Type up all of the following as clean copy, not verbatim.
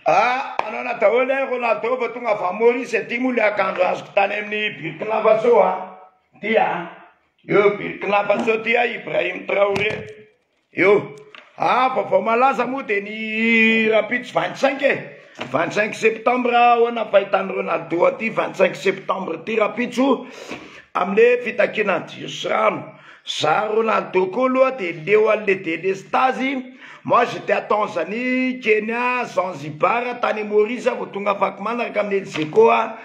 Ah, manaona daholo eh, Ronaldo vao tonga avy any Maurice aty moa le akanjo azoko tany amin'ny Burkina Faso a. Ty a. Eo Burkina Faso ty a, Ibrahim Traoré. Eo. Ah, vaovao malaza moa dia ny rahampitso 25 e. 25 septembre ahoana fahitan'i Ronaldo aty 25 septembre ty rahampitso amin'le fitakiana ny jiro sy rano. Za Ronaldo koa aloha dia leo an'le delestazy, moi j'etais à Tanzanie, Kenya, Zanzibar, tany Maurice aho vao tonga afakomaly miaraka amin'ny Elgeco a,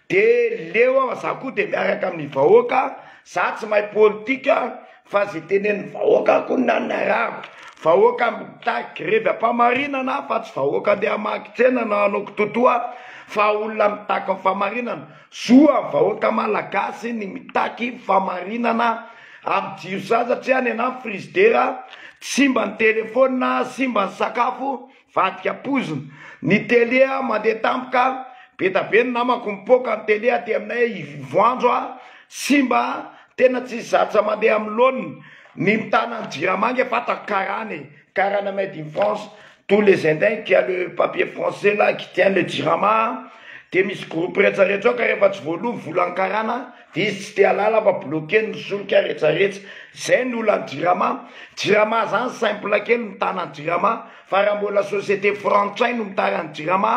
dia leo aho fa za koa dia miaraka amin'ny vahoaka, za tsy mahay politika fa ze tenenin'ny vahoaka koa no nanarahako, vahoaka mitaky grevy am-pamarinana fa tsy vahoaka andeha hamaky tsena na hanao kitotoa fa olona mitaky ny famarinana. Zo amin'ny vahoaka malagasy ny mitaky famarinana amin'ny jiro zaza satria any anaty frizidera simba ny telephone simba ny sakafo vadika poizina ny tele mandeha tampoka be da be ny namako mipoaka ny tele aty aminay ivoanjo a simba tena tsisy zatra mandeha amin'ny laoniny ny mitana ny jirama nge fantako karana e karana made in France Tous les indiens qui a le papier français là qui tient le jirama dia misy groupe retsaretsa ao ka rehefa tsy voaloa ny volan'ny karana dia izy tsy te halala fa bloquer ny solika retsaretsa zay ny olan'ny jirama jirama zany simple kely mitana ny jirama fa raha mbola société frantsay no mitara ny jirama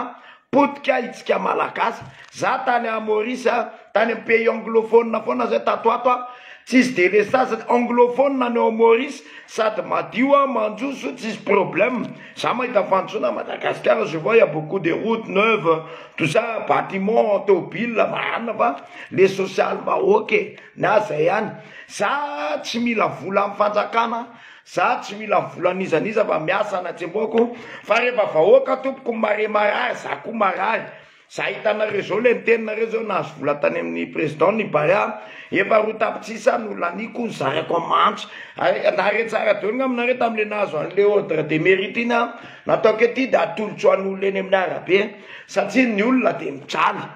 potika itsika malagasy za tany à Maurice tany am pays anglophone foana zay tato ato a tsisy delestage anglophone ny ao Maurice sady madio a mandroso tsisy problème za mahita fandrosoana à Madagascar je vois il y a beaucoup de routes neuves tout ça bâtiment tôbile marina fa le social vahoaka e ny ahy zay ihany za tsy mila vola am fanjakana Za tsy mila vola n'iza n'iza fa miasa any Antsemboko fa rehefa vahoaka tompoko mare marary za koa marary za hitanareo zao le niteny nareo zao nahazo vola tany amin'ny président ny barea efa roa tapitrisa no laniko nizarako am mahantra ary nare tsara daholo ngamba nareo tamle nahazo anle ordre de mérite iny a nataoko ety de atolotro an'olona eny amin'ny arabe satria ny olona de mijaly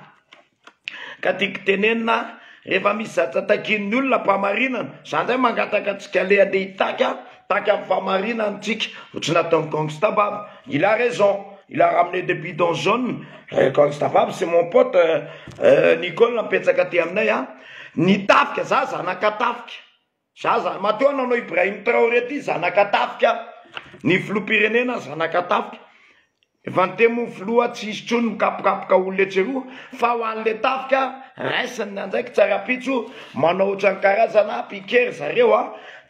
Ka tiako tenenina rehefa misy zatra takian'ny olona am-pahamarinana, za ndray mangataka antsika le andeha hitaky an, taky amin'ny fahamarinana tsika, ohatry nataon'i Gangsta Bab, il a raison, il a ramené des bidons jaunes, Gangsta Bab c'est mon pote, Nicole mipetraka aty aminay an, ny tafika, za zanaka tafika, za za, matoa nanao Ibrahim Traoré ty zanaka tafika, ny filoham-pirenena zanaka tafika, Efa niteny moa ny filoha tsy hisy intsony mikapokapoka olona etsy eroa fa ho an'le tafika raisiny ny andraikitra rahampitso manao ohatran'ny karazana piquet ry zareo a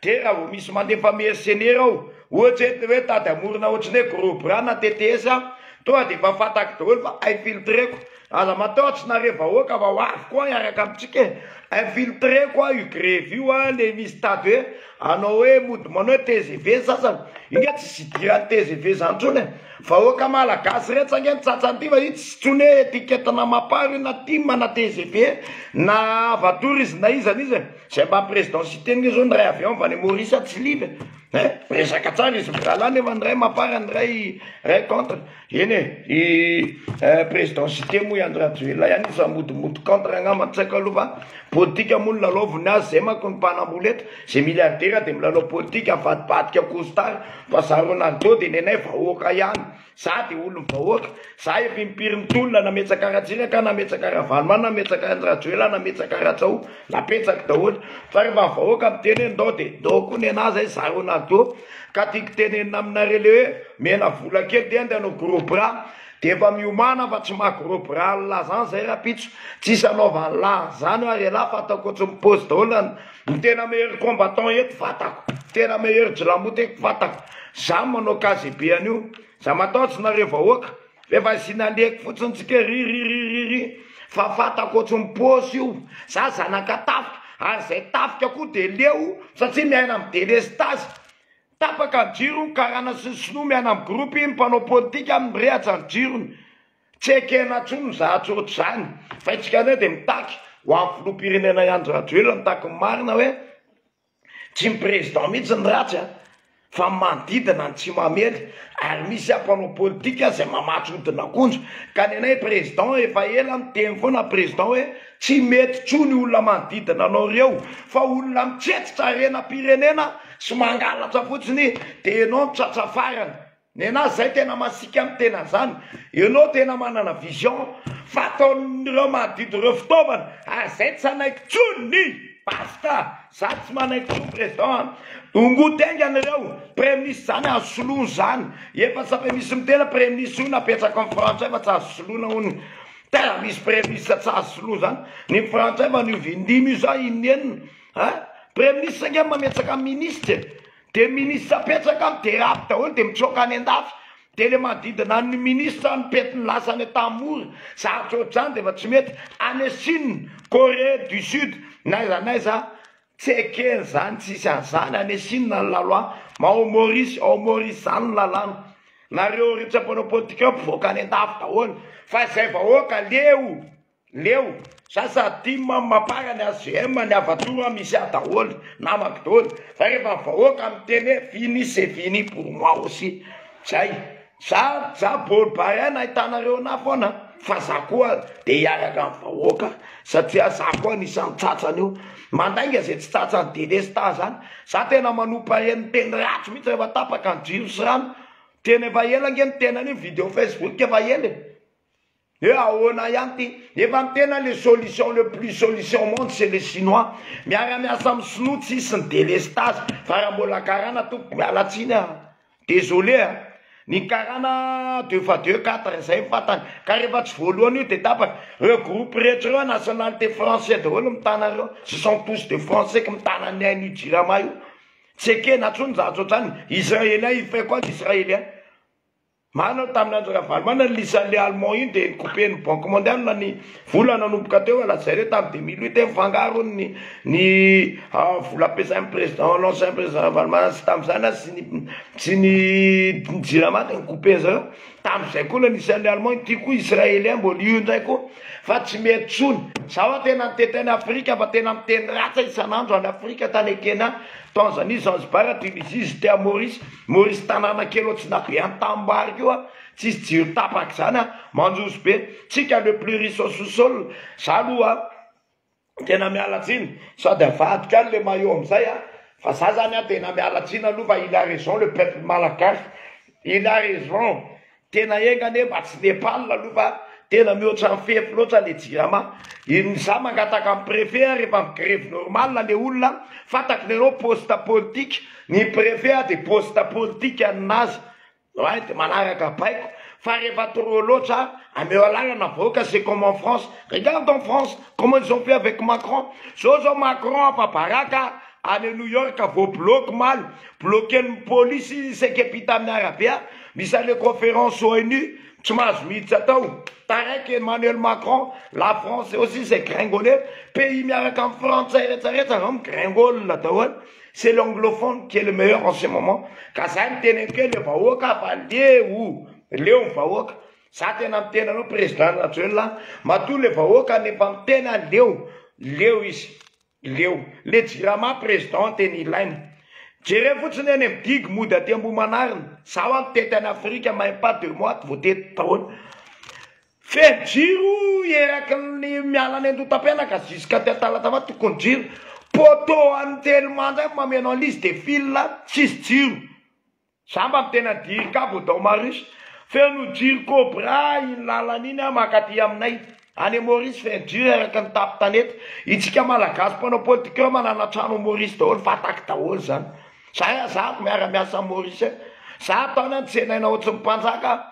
de raha vao misy mandefa mercenaire ao ohatra hoe hoe tady hamorona ohatran'ny hoe gros bras na TTS a tonga de efa fantako daholo fa infiltreko Aza matahotra nareo vahoaka fa ho avy koa hiaraka amintsika e! Infiltré koa io grevy io a, le misy tady hoe hanao hoe mody manao hoe tgv ny sasany, io nge tsisy idiran'ny tgv zany tsony e! Vahoaka malagasy retsy ange ny tratran'ity fa io tsisy tsony hoe etikettina mapar io na tim na tgv na avatory izy na iza na iza e! Zay mba président Siteny nge zao ny ray avion avy any Maurice tsy live e! Miresaka tsara izy mirahalahy nefa ny ray mapar ny ray ray contre. Eny e, i président cité moa i Andry Rajoelina ihany izy fa modimody contre angamba tsy haiko aloha fa politika moa no lalaoviny azy, zay manko ny mpanambola eto, zay milliardaire dia milalao politika mivadibadika costard fa za Ronaldo dia nenay vahoaka ihany, za dia olon'ny vahoaka, za efa impiry nitolona nametsaka Ratsiraka, nametsaka Ravalomanana, nametsaka Andry Rajoelina, nametsaka Ratsao, napetsako daholo fa rehefa ny vahoaka miteny hoe ndao dia ndao koa nenah zay za Ronaldo ka tiako tenenina aminareo le hoe Mena vola kely dia andeha hanao gros bras dia efa miomàna fa tsy maha gros bras an'lah zany zay rapitso tsisy anaovan'lah an'zany hoa relah fa ataoko ohatry ny pose daholo ny tena meilleur combattant eto vatako tena meilleur jilamboto eto vatako za manao KGB an'io za matahotra nareo vahoaka fa efa asiana leko fotsiny tsika ry ry ry ry ry fa fatako ohatry ny pose io za zanaka tafika ary zay tafika koa dia leo satria miaina amin'ny delestazy Tapaka ny jiro, ny karana sy ny sinoa miaina amin'ny groupe, ny mpanao politika mirehatra ny jirony. Tsy ekena intsony ny zahatra ohatr'izany. Fa isika indray dia mitaky ho an'ny filoham-pirenena i Andry Rajoelina mitaky ny marina hoe tsy ny président mihitsy ny ratsy a, fa ny manodidina no tsy mamely ary misy mpanao politika izay mamatsy hodin'akondro. Ka ny anay président efa ela niteny foana président hoe tsy mety intsony olona manodidina anao ireo fa olona mitsetsitra harenam-pirenena Tsy mangalatra fotsiny dia enao no tratra farany. Nenazy zay tena masiaka am tena zany, enao tena manana vision fa ataon'ireo manodidy ireo fitaovana ary zay tsy hanaiky tsony, basta, za tsy manaiky tsony président a, ongoty haingana ireo, premier ministre zany azo soloina zany, efa sa fe misy miteny premier ministre io napetraka ny frantsay fa tsy azo soloina hono, tena misy premier ministre tsy azo soloina zany, ny frantsay fa niova indimy io za inenina a, premier ministre ange mametraka ministre e. De ministre apetraka any de rapy daholo de mitsoaka any andafy de le manodidina any ministre any petiny lasa any Antanimora zavatra ohatr'izany de efa tsy mety any Chine Corée du Sud n'aiza n'aiza tsy ekeny zany tsisy an'izany any Chine ny la loi ma ao Maurice ao Maurice zany ny lalàna nareo rehetra mpanao politika eo mpivoaka any andafy daholo fa izay vahoaka leo Leo, za sady tim mapar ny HGM ny Avatoro misy ahy daholo, namako daholo, fa rehefa ny vahoaka miteny hoe fini c'est fini pour moi aussi, zay, za za bôly barea nahitanareo anah foana fa za koa de hiaraka am vahoaka satria za koa anisan'ny tratrany io, mandainga ze tsy tratran'ny delestazy zany, za tena manompa reny miteny ratsy mihitsy rehefa tapaka ny jiro sy rano, tena efa ela nge niteny an'io video facebook efa ela e. Hoe ahoana ihany ty? Efa ny tena le solution le plus solution au monde c'est les chinois. Miara miasa amin'ny sinoa tsisy ny delestage fa raha mbola karana tompoko miala tsiny ah. Désolé ah. Ny karana deux fois deux quatre zay ny fantany. Ka rehefa tsy voalohany io de tapaka. Reo groupe rehetra reo nationalité français daholo mitana reo. Ce sont tous des français qui mitana ny ain'io jirama io. Tsy ekena intsony zavatra ohatrany. Israélien il fait quoi l'israélien? Marina aloha tamin'ny andro Ravalomanana ny lisan'le allemand iny dia ni-couper-n'ny banque mondiale ny vola nanomboka teo lazaina hoe tamin'ny 2008 hoe mifangaro hono ny ny vola ampiasain'ny président l'ancien président Ravalomanana sy tamin'izany sy ny sy ny jirama dia ni-couper zareo tamin'izay koa le nisy an'le allemand ity koa israélien mbola io indray koa fa tsy mety tsony za hoa tena nitety any Afrika fa tena miteny ratsy isan'andro any Afrika tany Kenya Tanzanie Zanzibar Tunisie j'étais à Maurice Maurice tanàna kely ohatry na be antanim-bary koa tsisy jiro tapaka zany a mandroso be tsika le plus riche au sous-sol za aloha tena miala tsiny sady avadiko any le maillot amizay a fa za zany a tena miala tsiny aloha fa il a raison le peuple malagasy il a raison Tena enga anie mba tsy Nepal aloha fa tena mihoatra ny fefy loatra le jirama. Ny za mangataka am prefet a rehefa mi grevy normal le olona fantako nareo poste politique ny prefet a de poste politique ninazy ouais de manaraka baiko fa rehefa trop loatra ameo alalana vahoaka c'est comme en France regarde en France comment ils ont fait avec Macron zao zao Macron afa baraka any New York vao bloque maly bloquen'ny polisy saika hiampita amin'ny arabe a Misy an'le conférence ONU tsy mahazo miditra tao. Taraiky Emmanuel Macron, la France aussi c'est gringolé, pays miaraka amin'ny frantsay rehetra rehetra zao migringole daholo. C'est l'anglophone qui est le meilleur en ce moment. Ka zay miteny an'ko hoe le vahoaka fa leo, leo ny vahoaka. Za tena miteny anao président Rajoelina, matoa le vahoaka nefa miteny leo, leo izy. Leo. Le jirama président tena ilaina. Jereo fotsiny eny am digue mody aty Ambohimanarina. Zaho an tety any Afrika même pas 2 mois vao teto daholo. Feno jiro eraky ny miala any Andohatapenaka jusqu'à aty Talatamaty tokony jiro. Poteau any Telma ndray mameno an'izy de fil tsisy jiro. Za mba mitena dirka vao dao Maurice. Feno jiro cobra iny lalana iny ah mankaty aminay. Any Maurice feno jiro araka ny tapo-tanety. Itsika Malagasy mpanao politika eo manana trano ao Maurice daholo fantako daholo zany. Za za miara miasa am Maurice. Za ataony an tsenaina ohatry ny mpanjaka.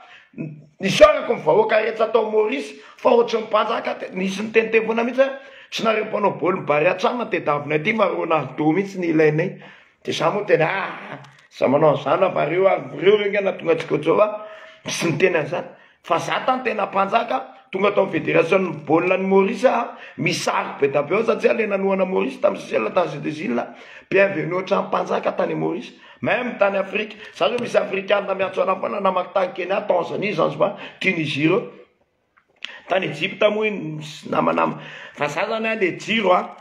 Isaorako ny vahoaka rehetra tao Maurice fa ohatry ny mpanjaka nisy niteniteny foana mihitsy hoe tsy nareo mpanao baolina Barea trano tediavinay aty fa Ronaldo mihitsy ny ilainay. Dia za moa tena ah za manao an'izany aho fa reo avy reo reo nge nahatonga antsika ohatr'izao fa tsy niteny an'izany fa za tany tena mpanjaka tonga tao amin'ny fédération ny baolina any Maurice aho misy sary be da be ao satria le nanohana Maurice tamin'ny Seychelles tany Jeux des Îles bienvenue ohatran'ny mpanjaka tany Maurice même tany Afrique za zao misy afrikana miantso anah foana namako tany Kenya Tanzanie Zanzibar Tunisie reo Tany Egypta moa iny misy namanama fa za zany a le jiro a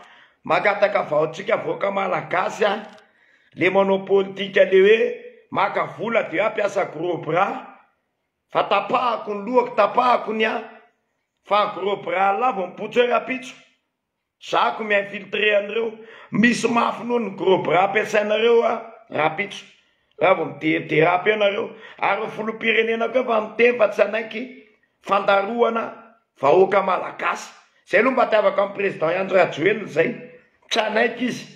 mangataka vaotsika vahoaka malagasy a le manao politika le hoe maka vola de hampiasa gros bras fa tapahako ny lohako tapahako ny ahy fa gros bras lah vao mipoitra eo rahampitso. Za ko mi-infiltrer an'ireo. Misy mafy noho ny gros bras ampiasainareo a rahampitso. Raha vao mi-derape ianareo. Ary ny filoham-pirenena koa efa miteny fa tsy hanaiky fandarohana vahoaka malagasy. Zay aloha mba tiavako an'i président Andry Rajoelina zay. Tsy hanaiky izy.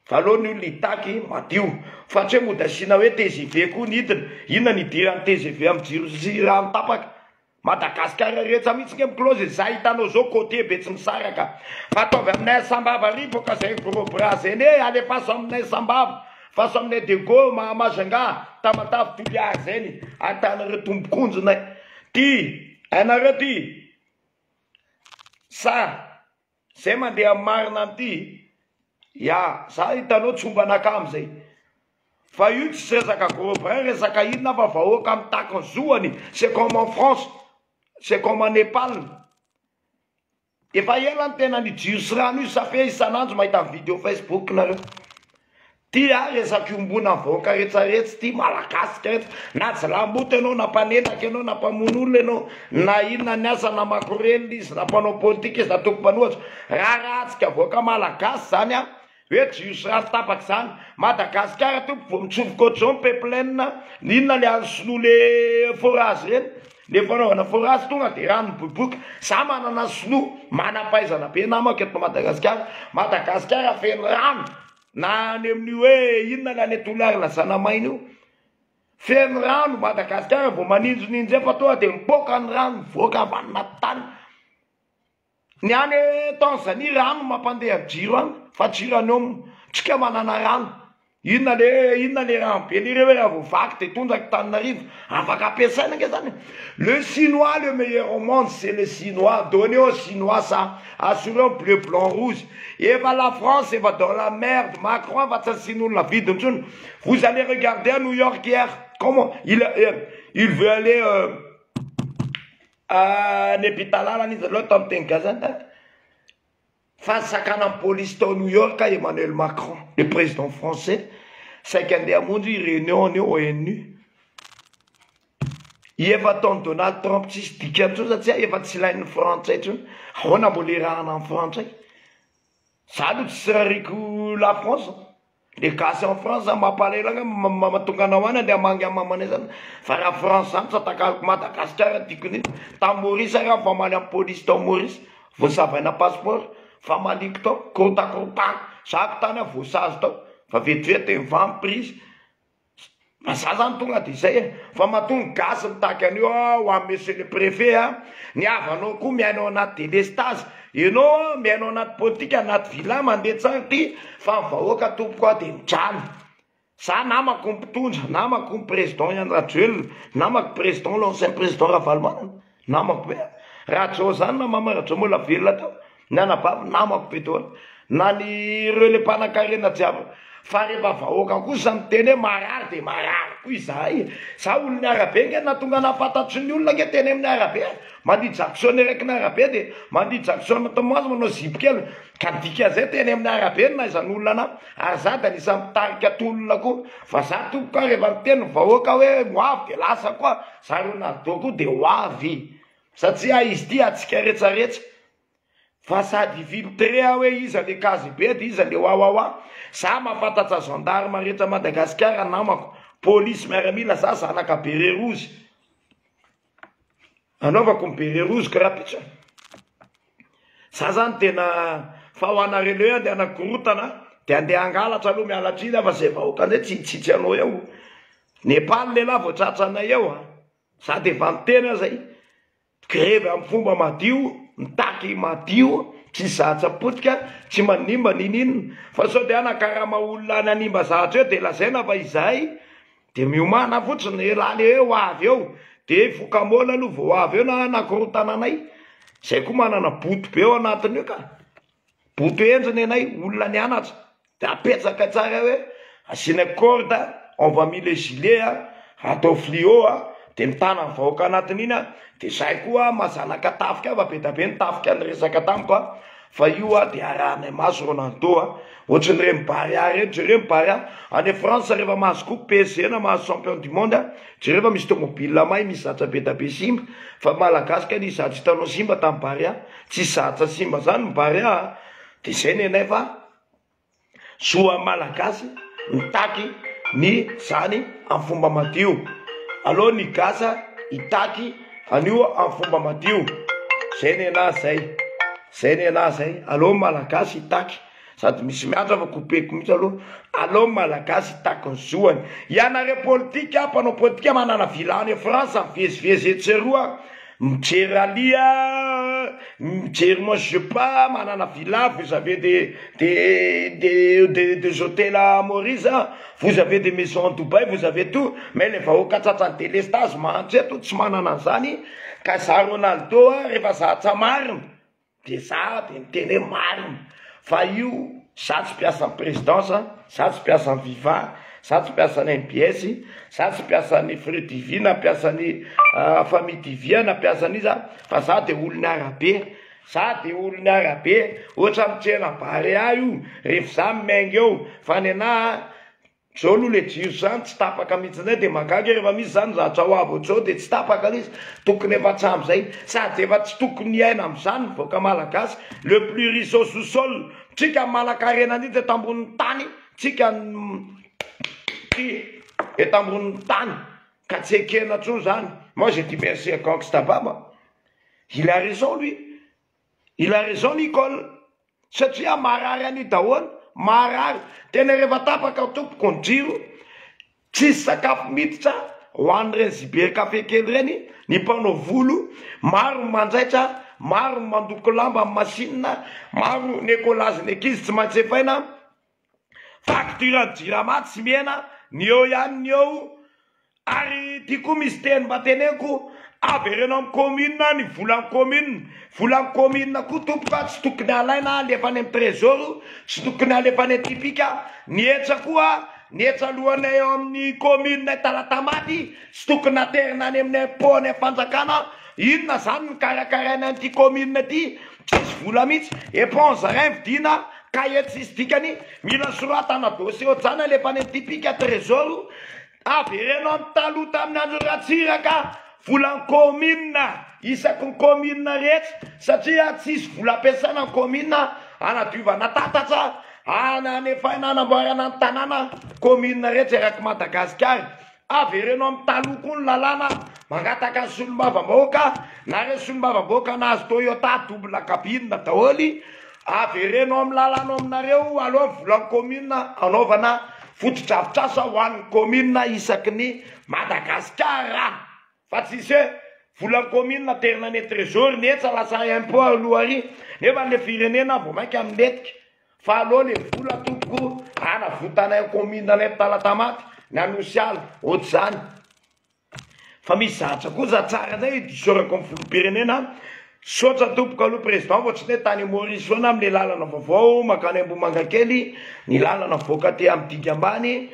Fa aleo ny olona hitaky madio. Fa tsy hoe mody asiana hoe tgv koa ny hidina. Inona ny hidiran'ny tgv amin'ny jiro sy rano tapaka? Madagascar rehetra mihitsy nge mi-close e, za hitanao zao côté be tsy misaraka fa ataovy aminay sambava ary voka zay gros bras zay ne alefaso aminay sambava faso aminay Diego Mahamajanga Tamatave Toliara zay ny ahitanareo tombokonjinay ty hainareo ty sa zay mandeha marina anty ya za hitanao tsy homba anakahy amizay fa io tsisy resaka gros bras resaka inona fa vahoaka mitaky ny zoany c'est comme en France c'est comme en Nepal efa ela ny tena ny jiro sy rano io ça fait isan'andro mahita ny vidéo Facebook nareo Ty a resaka iombonan'ny vahoaka retraretra ty, malagasy rehetra, na jilamboto ianao, na mpanendaka ianao, na mpamono olona ianao, na inona ny asa, na makorelina izy, na mpanao politika izy, na toko mpanohatra, raharahantsika vahoaka malagasy zany a, hoe jiro sy rano tapaka zany, Madagasikara tompoko vao mitsofoka ohatr'izao ny pipeline, inona le an'ny sinoa le forage reny, le fanaovana forage tonga de rano miboiboika, za manana sinoa manam-pahaizana be namako eto Madagasikara, Madagasikara feno rano. Na any amin'io hoe inona le any Toliara lazana maina io. Feno rano Madagasikara vao maninjoninjo eo fa tonga dia mipoaka ny rano mivoaka avy any anaty tany. Ny any Tanzanie rano mampandeha jiro any fa jiro any om. Tsika manana rano. Inona le inona le rano be le hoe raha vao vaky dia tondraka Tananarivo. Afaka ampiasaina ange zany. Le chinois le meilleur au monde c'est le chinois. Donnez au chinois ça. Assurez en bleu blanc rouge. Efa la France efa dans la merde. Macron efa tsy asian'olona vidiny intsony. Vous allez regarder à New York hier comment il il veut aller euh, any am-pitalàlana izy aloha tamin'ny teny gasy zany. Fa sakanan'ny polisy tao New York Emmanuel Macron, le président français, saika andeha hamonjy réunion any ONU. Efa ataon'i Donald Trump tsisy dikany intsony satria efa tsy ilain'ny frantsay intsony. Ahoana mbola irahana amin'ny frantsay? Za aloha tsy rariko la France. Le gasy en France zany mampalahelo agny mahatonga anao any andeha hamangy an'i mamanay zany fa raha France zany tsy atakaloko Madagascar tiako indrindra tany Maurice ary aho mifamaly amin'ny police tao Maurice vao savaina passeport famaliko tao korotakorontana zako tany aho voasazy tao fa vetivety de mivaha prise fa za zany tonga de izay e fa matoa ny gasy mitaky an'io ho an'i monsieur le préfet a ny havanao koa miaina ao anaty délestage ianao miaina ao anaty politika anaty villa mandeha tsara ty fa ny vahoaka tompoko a de mijaly za namako ny mpitondra namako ny président Andry Rajoelina namako président l'ancien président Ravalomanana Namako be Rajao zany na mama Rajao mbola velona teo ny anabavy namako be daholo na ny ireo le mpanankarena jiaby fa rehefa vahoaka kosa miteny hoe marary de marary koa izahay za olon'ny arabe nge nahatonga anah fantatry ny olona nge teny amin'ny arabe mandihy jackson eraky ny arabe de mandihy jackson tomoazy manao zipo kely ka ny dikan'izay teny amin'ny arabe no nahaizan'olona anah ary za de anisan'ny mpitarika tolona koa fa za tompoko a rehefa miteny ny vahoaka hoe ho avy de lasa koa Za Ronaldo koa de ho avy satria izy ity atsika retsaretsa fa sady hi-filtrer aho hoe iza le KGB de iza le wawawa za mahafantatsa gendarme rehetra Madagasikara namako polisy miaramila za zanaka beret rouge anaovako ny beret rouge ko rapitso za zany tena fa ho anareo le hoe andeha hanakorotana de andeha hangalatra aloha miala tsiny aho fa zay vahoaka ndray tsy hitsitsy anao eo Nepal lehilahy vao tratranay eo a! Za de efa niteny aho zay, grevy amin'ny fomba madio, mitaky madio, tsisy zavatra potika, tsy manimba ninoninona, fa sao de hanakarama olona any hanimba zavatra eo de lazaina fa izahay de miomàna fotsiny, elah le hoe ho avy eo, de hifoka môla aloha vao ho avy eo na hanakorontana anay, zay koa manana boto be ao anatin'io ka. Boto hendry nenay olona nianatra de apetsaka tsara hoe asiana corde on va mis le gilet a atao fluo a de mitana ny vahoaka anatin'iny a de zay koa maha zanaka tafika ahy fa be da be ny tafika niresaka tamiko a fa io a de arahanay maso Ronaldo a ohatran'ireny Barea ireny jereo ny Barea any France rehefa mahazo coupe PSG na mahazo champion du monde a jereo fa misy tomobile may misy zatra be da be simba fa malagasy kay nisy zatra hitanao simba tamin'ny Barea Tsisy zatra simba zany ny barea a! De zay nenay fa zo am malagasy mitaky ny zany amin'ny fomba madio. Aleo ny gasy hitaky an'io amin'ny fomba madio. Zay nenaha zay, zay nenaha zay. Aleo ny malagasy hitaky. Sady misy miantra fa couper-ko mihitsy aloha. Aleo ny malagasy hitaky ny zoany. Ianareo politika, mpanao politika manana villa any France, mivezivezy etsy sy eroa, mijery rallye, mijery moi je sais pas, manana villa, vous avez des des des des des hôtels à Maurice, vous avez des maisons à Dubaï, vous avez tout, mais le vahoaka tratran'ny délestage mahantra eto tsy manana an'izany, ka za Ronaldo rehefa zatra marina. De za de miteny hoe marina fa io za tsy mpiasan'ny présidence, za tsy mpiasan'ny viva, za tsy mpiasan'ny mbs, za tsy mpiasan'ny fruit divin na mpiasan'ny famille divin na mpiasan'iza fa za de olon'ny arabe, za de olon'ny arabe ohatra mitsena barea io rehefa za miainga eo fa ny anahy Zao aloha le jiro zany tsy tapaka mihitsy ndray de mahagaga rehefa misy zany zatra ho avy ohatr'izao de tsy tapaka le izy, tokony efa hatramin'izay sady efa tsy tokony hiaina amin'izany ny vahoaka malagasy, le plus riche au sous sol, tsika ny manankarena indrindra eto ambonin'ny tany, tsika ty eto ambonin'ny tany ka tsy ekena intsony zany, moi je dis merci à Gangsta Baba, il a raison lui. Il a raison Nicole satria marary an'io daholo, marary, tena rehefa tapaka tompoko ny jiro, tsisy sakafo miditra ho an'ireny cyber café kely ireny, ny mpanao volo, maro ny manjaitra, maro ny mandoko lamba amin'ny machine, maro ny écolage ny ankizy tsy maintsy efaina, facture ny jirama tsy mihena, ny eo ihany ny eo, Ary ity koa misy teny mba teneniko, avereno amin'ny commune ny volan'ny commune, volan'ny commune koa tompoko a tsy tokony alaina alefa any amin'ny trésor, tsy tokony alefa any Antipika, ny hetra koa, ny hetra alohanay eo amin'ny commune Talatamaty tsy tokony aterina any amin'ny impot any amin'ny fanjakana, inona zany ny karakaraina an'ity commune ity, tsisy vola mihitsy, éponge rein vidiana, cahier tsisy dikany, mila soratana dossier ohatr'izany alefa any Antipika trésor. Avereno amin'ny taloha tamin'ny andron'i Ratsiraka volan'ny kaominina isaky ny kaominina rehetra satria tsisy vola ampiasaina ny kaominina hanadiovana tatatra hananefaina hanamboarana ny tanàna kaominina rehetra eraky Madagasikara. Avereno amin'ny taloha koa ny lalàna mangataka ny solombavambahoaka nareo solombavambahoaka nahazo Toyota double cabine daholo Avereno amin'ny lalàna ao aminareo aloha ny volan'ny commune hanaovana fotodrafitrasa ho an'ny commune isaky ny Madagasikara fa tsisy hoe volan'ny commune aterina any trésor ny hetsa lasa impôt aloha ary nefa le firenena vao mainka milentika fa aleo le vola tompoko hanavotanay ny commune anay Talatamaty ny Anosiala ohatr'izany. Fa misy zavatra koa za tsara zay isaorako ny filoham-pirenena Misaotra tompoko aloha président vao tsy ne tany Maurice foana amle lalana vaovao mankany Ambohimangakely ny lalana mivoaka aty amin'ny digy ambany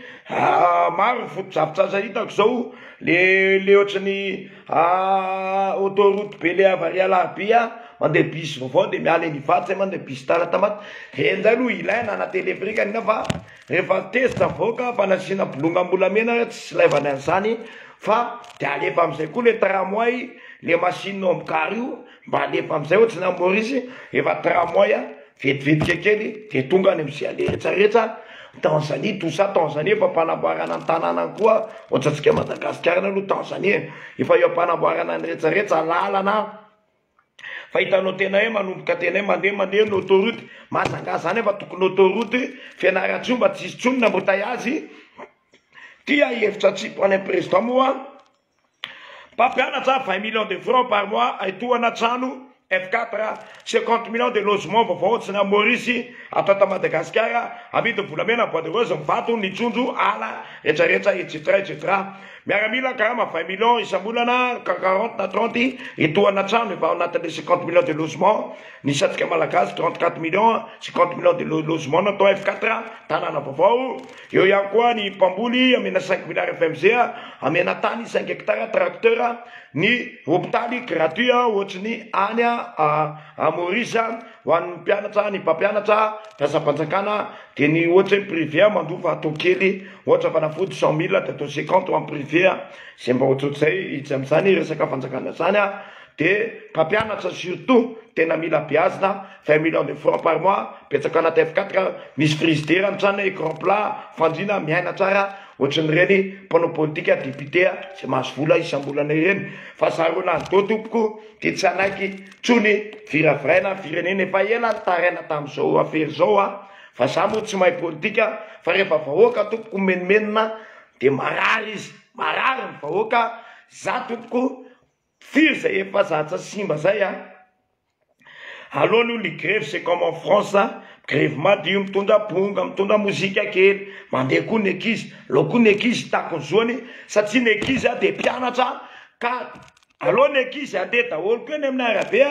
maro ny fotodrafitrasa hitako zao le le ohatran'ny autoroute be le avy ary Alarobia mandeha bus vaovao de miala eny Ivato zay mandeha bus Talatamaty reny zay aloha ilaina na téléphérique nina fa Rehefa tezitra avoaka fa nasiana bolongam-bolamena ary tsy silaivany an'izany fa de alefa amizay koa le tramway le machine ao amin'ny gare io mba alefa amizay ohatry ny any Maurice efa tramway a vetivetika kely de tonga any amizay aleha rehetra rehetra Tanzanie tout ça Tanzanie efa ampanamboarana ny tanànany koa ohatry antsika Madagasikara aloha Tanzanie efa eo ampanamboarana ny rehetra rehetra lalana Fa hitanao tena hoe manomboka tena hoe mandeha mandeha ny autoroute, Majanga zany efa tokony autoroute, Fianarantsoa mba tsisy tsony ny embouteillage, Tia hevitra atsipy any am président moa, mpampianatra 20 millions de francs par mois ahitohana trano F4, 50 millions de logements vaovao tsy na Maurice atao ato Madagasikara, amidy ny volamena, bois de rose, ny vato, ny trondro, ala, retraretra etc etc. Miaramila karama 20 millions isam-bolana ka 40 na 30 hitohana trano efa ao anatin'le 50 millions de logements ny isantsika malagasy 34 millions 50 millions de logements natao F4 tanàna vaovao eo ihany koa ny mpamboly amena 5 milliards FMG amena tany 5 hectares tracteur ny hopitaly gratuit ohatry ny any à Maurice Ho an'ny mpianatra, ny mpampianatra, mpiasam-panjakana dia ny ohatra hoe privé mandoa fa atao kely, ohatra fanafody cent mille dia atao cinquante ho an'ny privé, izay mba ohatrohatr'izay hiditra amin'izany resaka fanjakana izany dia mpampianatra surtout tena mila beazina, 20 millions de francs par mois, betsaka anaty F4, misy frigidaire ny trano, écran plat, fandriana, miaina tsara. Ohatran'ireny mpanao politika, député izay mahazo vola isam-bolana ireny. Fa za Ronaldo tompoko dia tsy hanaiky tsony viraviraina ny firenena. Efa ela nitaraina tamin'izao afera izao aho fa za moa tsy mahay politika fa rehefa vahoaka tompoko mimenomenona dia marary izy, marary ny vahoaka. Za tompoko firy izay efa zatra simba zay a. Aleo aloha ny grevy c'est comme en France grevy madio mitondra amponga mitondra mozika kely mandeha koa ny ankizy aleo koa ny ankizy hitaky ny zoany satria ny ankizy dia mpianatra ka aleo ny ankizy handeha daholo koa eny amin'ny arabe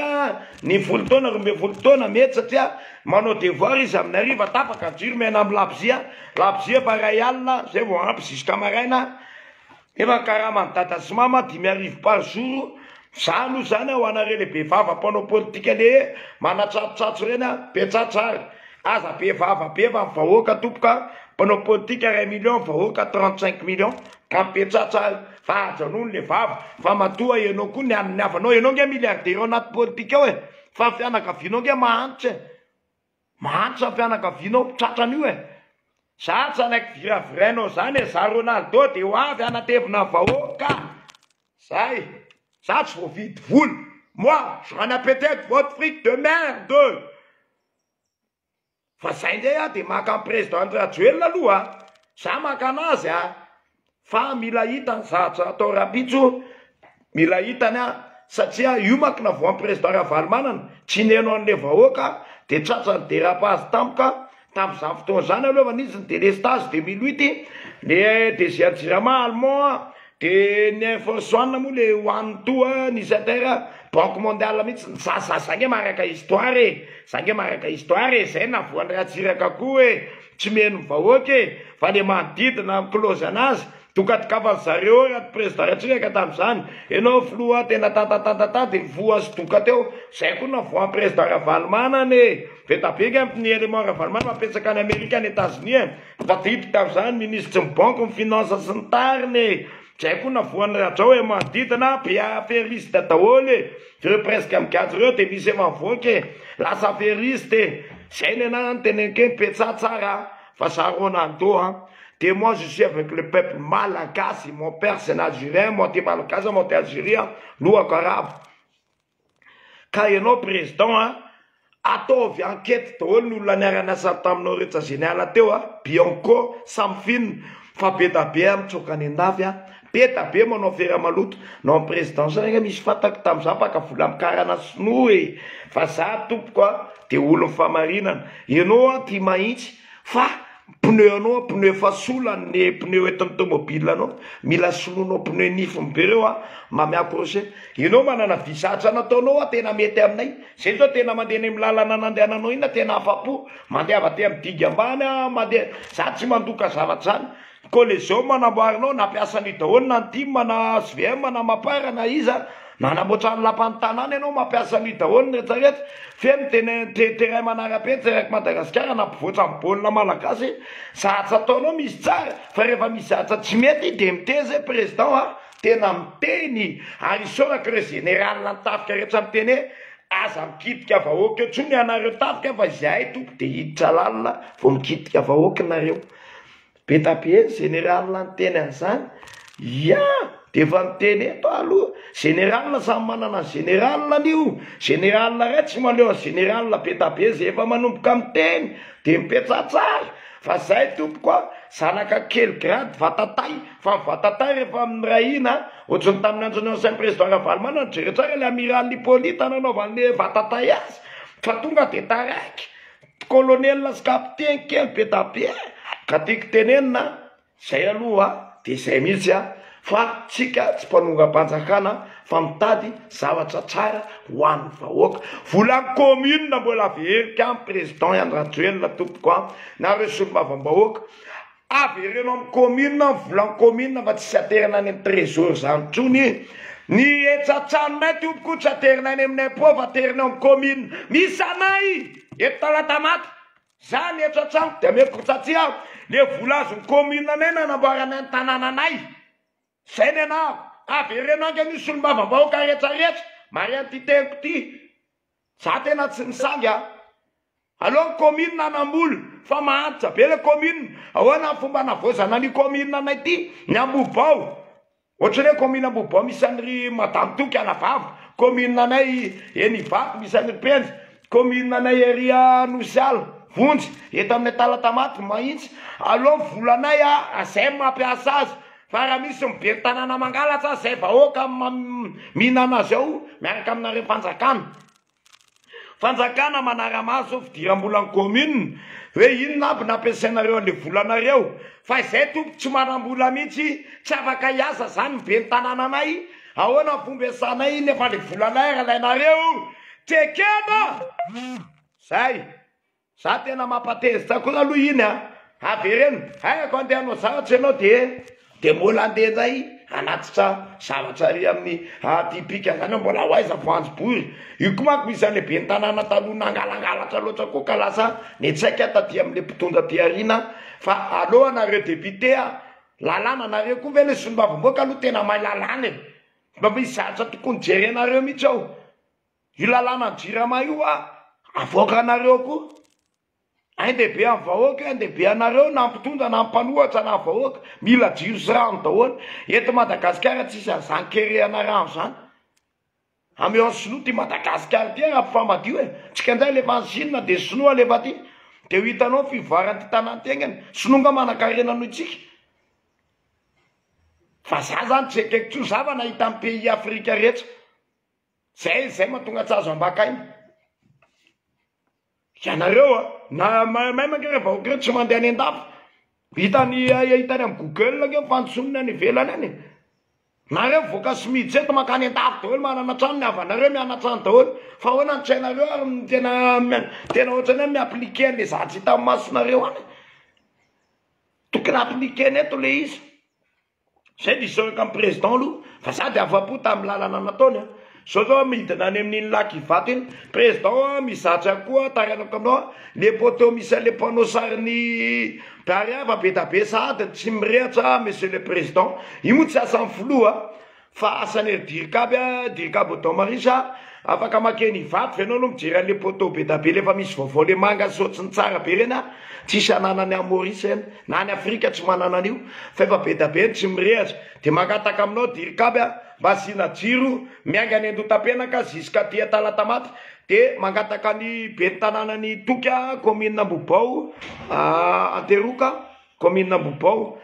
ny folo taona 12 taona mety satria manao devoir izy amin'ny hariva tapaka ny jiro miaina amin'ny labozia labozia efa iray alina zay vao ampy jusqu'à maraina. Nefa ny karaman'i dada sy mama 5000 par jour, za aloha zany ho anareo le be vava mpanao politika le manatsatsotsatso reny a, be tsatso ary, aza be vava be fa ny vahoaka tompoko a, mpanao politika iray million ny vahoaka 35 million, ka be tsatso ary, fa ajanony le vava, fa matoa enao koa ny an'ny havanao, enao nge milliardaire ao anaty politika ao e, fa ny fianakavianao nge mahantra e. Mahantra ny fianakavianao tratran'io e! Za tsy hanaiky viravirainao zany e, za Ronaldo de ho avy hanatevina vahoaka zay, za tsy voavidy vola, moi je rien à péter de votre fric de merde! Fa zay ndray aho de maka an'i président Andry Rajoelina aloha a, za maka anazy a! Fa mila hita ny zavatra atao rahampitso, mila hitany an, satria io manko navoan'ny président Ravalomanana, tsy niheno an'le vahoaka de tratran'ny dérapage tampoka, tamin'izany fotoana izany aloha efa nisy ny délestage 2008, le DG an'i Jirama allemand an, de ny Air Force One moa le hohanin'ny toa nisy affaire banque mondiale mihitsy, za za za nge maharaka histoire e, za nge maharaka histoire e, zay navoan'i Ratsiraka koa e. Tsy mihaino ny vahoaka e! Fa le manodidina mi-close anazy, dokadokafany zareo eo raha président Ratsiraka tamin'izany, enao filoha tena tantatantatanta de nivoha sy doka teo, zay koa navoahan'i président Ravalomanana e! Be da be nge ny élément Ravalomanana mampetsaka any Amerika any Etats-Unis e! Tadidiko tamin'izany ministre ny banque, ny finance sy ny tariny e! Zay koa navoahan'i Rajao e! Manodidina be affairiste daholo e! Ireo presque migadra ireo dia misy efa mivoaka e! Lasa affairiste e! Zay ny anah no teneniko hoe mipetsaha tsara fa za Ronaldo a! De moi je suis avec le peuple malagasy, mon père c'est un algérien, moitié malagasy moitié algérien, lohako arabo. Ka ianao président a! Ataovy enquete daholo ny olona niara-niasa taminao rehetra ze niala teo a, Bianco, Samfin, fa be da be a mitsoaka any andafy a, be da be manao afera maloto, nao am présidence any ange misy fantako tam za mpaka vola am karana sinoa e, fa za tompoko a de olon'ny famarinana, enao a tia mahintsy fa Pneu anao a pneu efa sola ny pneu entin'ny tomobile anao mila soloinao pneu nifiny be reo a mba mi-accrocher enao manana visa nataonao a tena mety aminay zay zao tena mandeha any amin'ny lalana nandehananao iny tena afa-po mandeha avy aty amin'ny digue ambany a mandeha za tsy mandoka zavatra zany Collegium namboarinao nampiasa an'io daholo na ny tim na hvm na mapar na iza nanamboatra ny lapan'ny tanàna ianao mampiasa an'io daholo ny rehetra rehetra feno tena terrain manara-penitra eraky Madagasikara nampivoatra ny baolina malagasy zatra ataonao misy tsara fa rehefa misy zatra tsy mety dia miteny zay président a tena miteny ary isaorako ireo général ny tafika rehetra miteny hoe aza mikitika vahoaka eo tsony ianareo tafika fa izahay tompo dia hiditra lalina vao mikitika vahoaka nareo. Be da be ny général niteny an'izany, ya! De efa niteny eto aho aloha, général samy manana ny général-ny io, général iray tsy mahaleo an'i général be da be zay efa manomboka miteny de mipetsatsara, fa zay tompoko a, zanaka kely grade vatatay, fa ny vatatay rehefa miray hina, ohatran'ny tamin'ny andron'ny ancien président Ravalomanana, jereo tsara le amiral Hippolyte nanaovan'le vatatay azy, fa tonga de taraiky. Colonel sy capitaine kely be da be ka tiako tenenina zay aloha de zay mihitsy a fa tsika tsy mpanongam-panjakana fa mitady zavatra tsara ho an'ny vahoaka volan'ny commune mbola averiko any président Andry Rajoelina tompoko a nareo solombavambahoaka Avereno amin'ny commune ny volan'ny commune fa tsisy aterina any amin'ny trésor zany tsony. Ny hetsa-tranonay tompoko tsy aterina any amin'ny impot fa aterina eo amin'ny commune. Misy anay eto Talatamaty. Za ny hetsa-tranoko dia ameko satria le vola azon'ny commune anay nanamboaranay ny tanànanay. Zay ny anah. Avereno haingana io solombavambahoaka rehetra rehetra. Marian'ity teniko ty. Za tena tsy misangy a. Aleo ny commune hanambola fa mahantra be le commune. Ahoana ny fomba hanavaozana an'io commune anay ity? Ny Ambohibao. Ohatran'ny hoe commune Ambohibao misy an'i Madame Toky anabavy, commune anay eny Ivato misy an'i Penja, commune anay ery Anosiala, Vonjy, eto amin'ny Talatamaty, Mahitsy. Aleo ny volanay zay mampiasa azy fa raha misy ny ben'ny tanàna mangalatra zay vahoaka mihinana azy ao miaraka aminareo fanjakana. Fanjakana manara-maso fidiram-bolan'ny commune hoe inona aby nampiasainareo an'le volanareo fa izay tompoko tsy manam-bola mihitsy tsy afaka hiasa zany ny ben'ny tanànanay ahoana ny fomba iasanay nefa le volanay ary alainareo tsy ekena zay. Za tena mampatezitra koa aloha iny a! Avereno, haiko andeha hanao zavatra ianao dia dia mbola andeha indray hanatitra zavatra ary amin'ny atypique zany hoe mbola ho aiza voanjobory. Io koa manko misy an'le ben'ny tanàna taloha nangalangalatra loatra koa ka lasa nitsaika taty amin'le mpitondra aty aoriana fa aleo anareo député a! Lalàna nareo koa ve le solombavambahoaka aloha tena mahay lalàna e! Mba misy zavatra tokony jerenareo mihitsy ao. Io lalàna jirama io a avoakanareo koa. Ain-dehibe amin'ny vahoaka io, ain-dehibe anareo na mpitondra na mpanohatra na vahoaka. Mila jiro sy rano daholo. Eto Madagasikara tsisy an'izany kerehana rano izany. Ameo ny sinoa ty Madagasikara ty raha mpifamadio e. Tsika indray alefa any Chine dia sinoa alefa aty. Dia ho hitanao ny fivoaran'ity tanàna ity haingana. Sinoa nga manankarena noho itsika. Vazaha zany tsy ekeko tsony. Za fa nahita ny pays Afrika rehetra. Zay zay mahatonga tsy azo ambakaina. Ianareo a, na mahay mange ireo vahoaka ireo tsy mandeha any an-dafy. Hitany hitany amin'ny Google ange ny fandrosoana any ivelany any e. Nareo mivoaka sy miditra eto mankany an-dafy daholo manana trano ny havanareo mianatra any daholo. Fa ahoana ny tsy hainareo ary ny tena tena ohatran'ny hoe mi-appliquer an'ilay zavatra hita amin'ny masonareo any. Tokony appliquer-na eto ilay izy. Zay dia isaorako amin'ny président aloha fa za dia afa-po tamin'ny lalana nataony a. Zao zao aho midina any amin'iny lac Ivato iny, président a mizatra koa tarainako aminao a, le poteau misy an'le panneau sarin'i Barea efa be da be sahady tsy mirehatra monsieur le président. Io moa tsy asan'ny filoha fa asan'i ry dircab a, dircab Odon Maurice a, afaka makeny Ivato ve ianao aloha mijery an'le poteau be da be le efa misy vaovao le manga sy ohatry ny tsara be ireny a, tsisy ananany any Maurice ireny. Na any Afrika tsy manana an'io fa efa be da be ny tsy mirehatra. Dia mangataka aminao Dirikaby a, mba asiana jiro miainga any Andohatapenaka jusqu'aty Talatamaty. Dia mangataka ny ben'ny tanànan'i Toky a, commune Ambohibao, Anteroka, commune Ambohibao,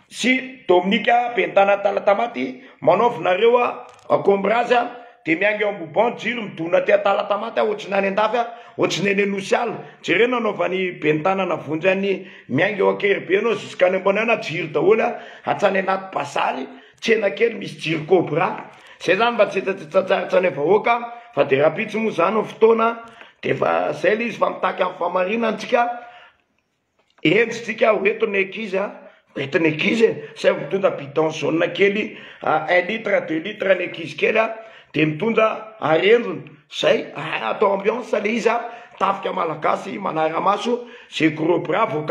sy Dominique ben'ny tanàna Talatamaty, manaovy nareo a, combrage a, dia miainga eo Ambohibao ny jiro midona aty Talatamaty a, ohatry ny any andafy a, ohatry ny any Anosiala. Jereo nanaovan'ny ben'ny tanàna vonjy an'i Miainga eo Ankeribe ianao jusqu'à any ambony any a, jiro daholo a, hatrany anaty bazary, tsena kely misy jiro cobra. Zay zany mba tsy tsatsaritsa ny vahoaka fa de rahampitso moa zany ny fotoana de efa zay le izy fa mitaky amin'ny fahamarinana tsika, hendry tsika ho eto ny ankizy a, ho eto ny ankizy e, saivo mitondra bidon jaune kely un litre deux litre ny ankizy kely a, de mitondra arendrina, zay, atao ambiance le izy a, tafika malagasy manara-maso ze gros bras voaka.